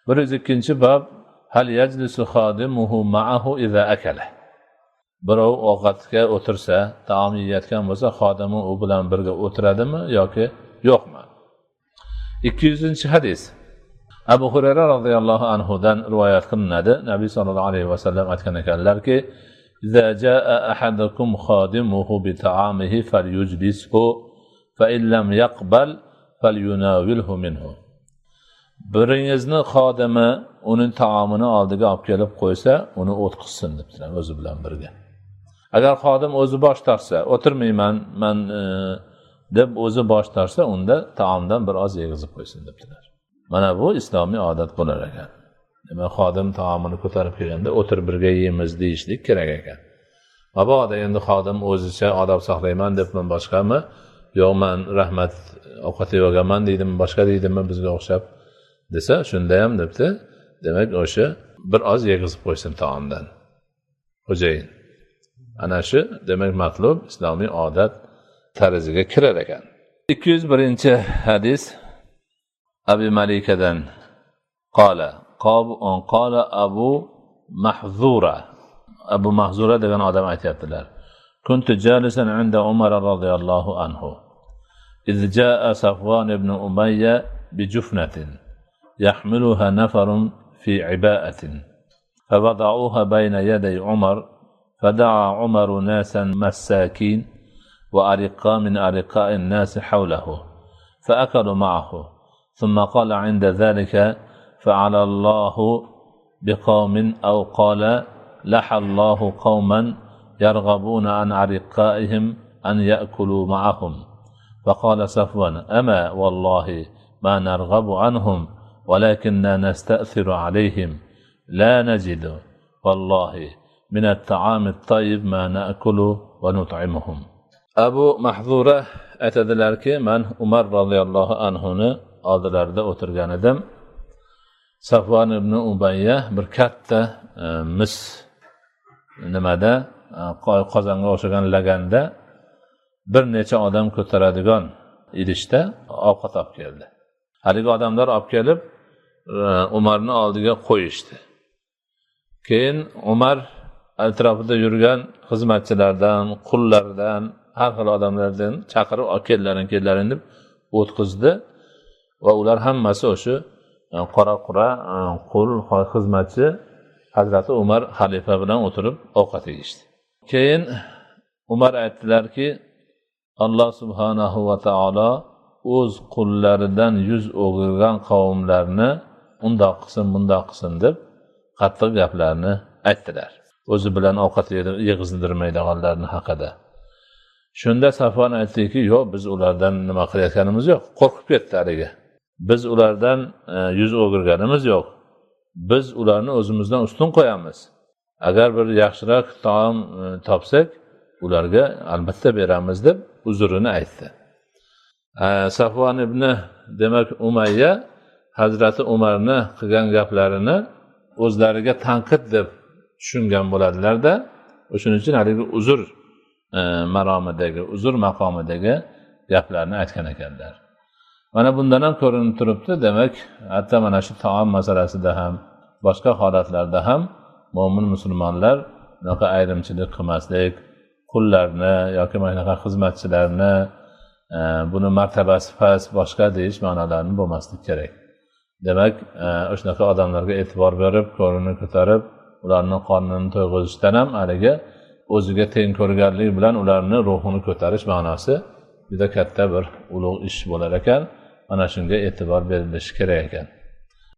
102-bob hal yajlisu xodimuhu ma'ahu iza akala. Birov ovqatga o'tirsa, taom yeyotgan bo'lsa, xodimi u bilan birga o'tiradimi yoki yo'qmi? 200-hadis. Abu Hurayra radhiyallohu anhu dan rivoyat qilinadi. Nabiy sallallohu alayhi vasallam aytgan ekanlarki: "Iza jaa ahadukum xodimuhu bi ta'amihi falyujlishu, fa in lam yaqbal falyunawilhu minhu." Biringizni xodimi uning taomini oldiga olib kelib qo'ysa, uni o'tqizsin debdilar o'zi bilan birga. Agar xodim o'zi bosh tortsa, o'tirmayman man deb o'zi bosh tortsa, unda taomdan bir oz yegizib qo'ysin debdilar. Mana bu islomiy odat bo'lar ekan. Demak, xodim taomini ko'tarib kelganda o'tir birga yeymiz deyishlik kerak ekan. Mabodo endi xodim o'zicha odob saqlayman debmi, boshqami, yo'q man rahmat ovqat yeganman deydimi, boshqa deydimi bizga o'xshab desa, shunda ham debdi, demak o'sha bir oz yegizib qo'ysin taomdan xo'jayin. Ana shu demak matlub islomiy odat tarziga kirar ekan. 201-hadis Abi Malikadan qala qala Abu Mahzura. Abu Mahzura degan odam aytayaptilar. Kuntu jalisan inda Umar radhiyallohu anhu. Iz jaa Safwan ibn Umayya bi jufnatin yahmiluha nafarun fi iba'atin. فوضعوها بين يدي عمر فدعا عمر ناسا مساكين وأرقاء من أرقاء الناس حوله فأكلوا معه ثم قال عند ذلك فعلى الله بقوم أو قال لحى الله قوما يرغبون عن أرقائهم أن يأكلوا معهم فقال صفوان أما والله ما نرغب عنهم ولكننا نستأثر عليهم لا نجد والله من الطعام الطيب ما نأكل ونطعمهم. Abu Mahzura aytadilarki, man Umar radhiyallohu anhuni oldilarida o'tirgan edim. Safvan ibn Umayya bir katta mis nimada qozonga o'xshagan laganda bir necha odam ko'taradigan idishda ovqat olib keldi. Haligi odamlar olib kelib Umarni oldiga qo'yishdi. Keyin Umar atrofida yurgan xizmatchilardan, qullardan, har xil odamlardan chaqirib, "Kellaring, kellaring" deb o'tqizdi va ular hammasi o'sha qora qura qul xizmatchi Hazrati Umar xalifa bilan o'tirib ovqat yeyishdi. Keyin Umar aytdilarki, Alloh subhanahu va taolo o'z qullaridan yuz o'girgan qavmlarni undoq qilsin, bundoq qilsin deb qattiq gaplarni aytdilar. O'zi bilan ovqat yeg'izdirmaydiganlarni haqida. Shunda Safvan aytdiki, yo'q, biz ulardan nima qilayotganimiz yo'q. Qo'rqib ketdi haligi. Biz ulardan yuz o'girganimiz yo'q. Biz ularni o'zimizdan ustun qo'yamiz. Agar bir yaxshiroq taom topsak, ularga albatta beramiz deb uzrini aytdi. Safvan ibn demak Umayya Hazrati Umarni qilgan gaplarini o'zlariga tanqid deb tushungan bo'ladilar-da, o'shuning uchun haligi uzr maromidagi, uzr maqomidagi gaplarni aytgan ekanlar. Mana bundan ham ko'rinib turibdi, demak, hatto mana shu taom masalasida ham, boshqa holatlarda ham mo'min musulmonlar bunaqa ayrimchilik qilmaslik, qullarni yoki mana shunaqa xizmatchilarni buni martabasi past, boshqa deyish ma'nolarini bo'lmaslik kerak. Demak, o'shanaqa odamlarga e'tibor berib, ko'rini ko'tarib, ularni qornini to'yg'izishdan ham haligi o'ziga teng ko'rganlik bilan ularni ruhini ko'tarish ma'nosi juda katta bir ulug' ish bo'lar ekan. Mana shunga e'tibor berilishi kerak ekan.